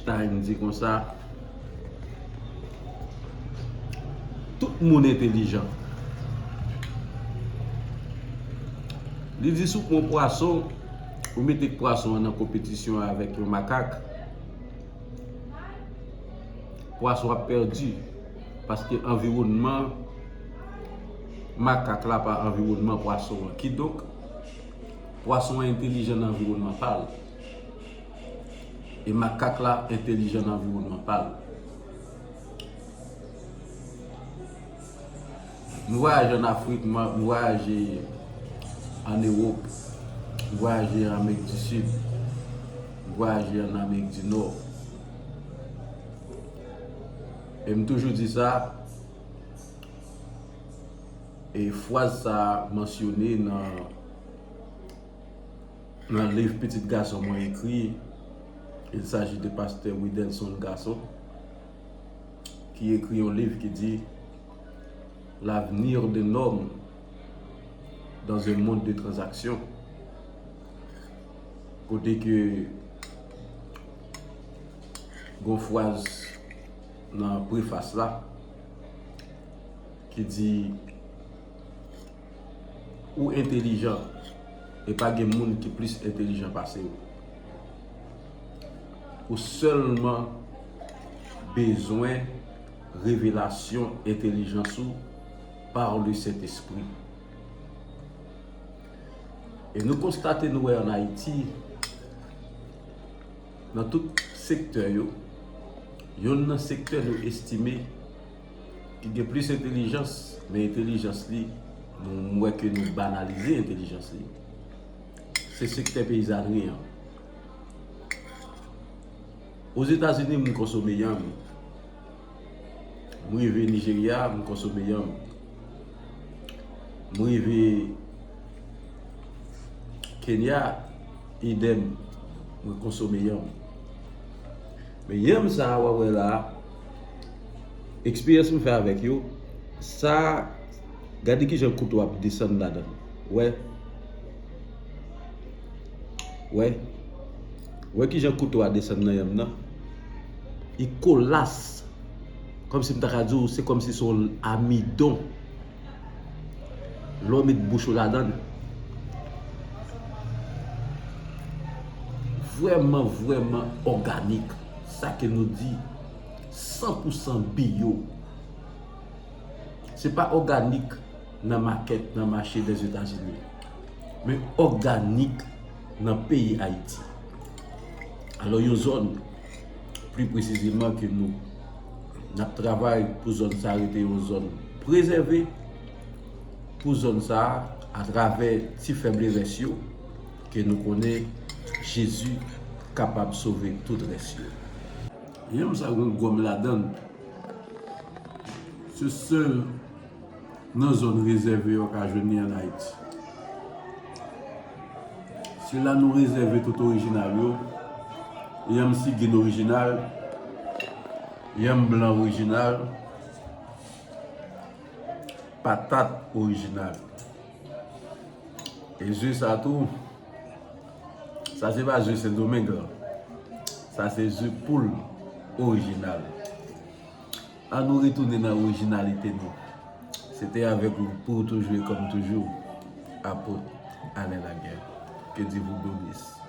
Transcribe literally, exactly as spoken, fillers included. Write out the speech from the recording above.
Time di konsa, tout moun entelijan. Li di si w pran pwason, ou mete pwason an nan konpetisyon avèk yon makak, pwason ap pèdi, paske anviwònman makak la pa anviwònman pwason an. Kidonk, pwason an entelijan nan anviwònman pa l. E makak la entelijan nan anviwònman pa l. M vwayaje ann Afrik, m, m vwayaje ann Ewòp, m vwayaje ann Amerik di Sid, m vwayaje ann Amerik di Nò. E m toujou di sa, e fraz sa a mansyone nan, nan liv pitit gason mwen ekri, il s'agit de pastè Widelson Garçon, ki ekri yon liv ki di L'avenir d'un homme dans un monde de transactions. Kote ke gon fraz nan prefas la ki di ou entelijan e pa gen moun ki plis entelijan pase w. Ou sèlman bezwen revelasyon entelijans ou par le Sentespri. E nou konstate, nou wè ann Ayiti, nan tout sektè yo, yonn nan sektè nou estime ki gen plis entelijans, men entelijans li, nou, m wè ke nou banalize entelijans li. Se sektè peyizanri an. Ozetazini, m konsome yanm. M rive Nijerya, m konsome yanm. M rive Kenya, idèm, mwen konsome yanm. Men yanm sa a w ap wè la a, eksperyans m fè avèk yo, sa a, gade kijan kouto ap desann ladan l. Wè. Wè. Wè kijan kouto a desann nan yanm nan. Li kolas. Kòmsi m ta ka di w, se kòmsi se yon amidon. Lè w met bouch ou ladan l, vrèman, vrèman òganik. Sa ke nou di san pou san biyo. Se pa òganik nan makèt, nan mache Dèzetazini, men òganik nan peyi Ayiti. Alò, yon zòn, pli presizeman ke nou, n ap travay pou zòn sa a rete yon zòn prezève, pou zòn sa a, atravè ti fèb rès yo, ke nou konnen Jezi kapab sove tout rès yo. Yanm sa gen gwòm ladan l. Se sèl nan zòn rezève yo ka jwenn li ann Ayiti. Se la nou rezève tout orijinal yo. Yanm sigin orijinal, yanm blan orijinal, patat orijinal. E ze sa tou, sa se pa ze Sendomeng lan. Sa se ze poul orijinal. An nou retounen nan orijinalite nou. Se te avèk ou pou toujou e kòm toujou, Apot Alain Laguerre. Que Dieu vous bénisse.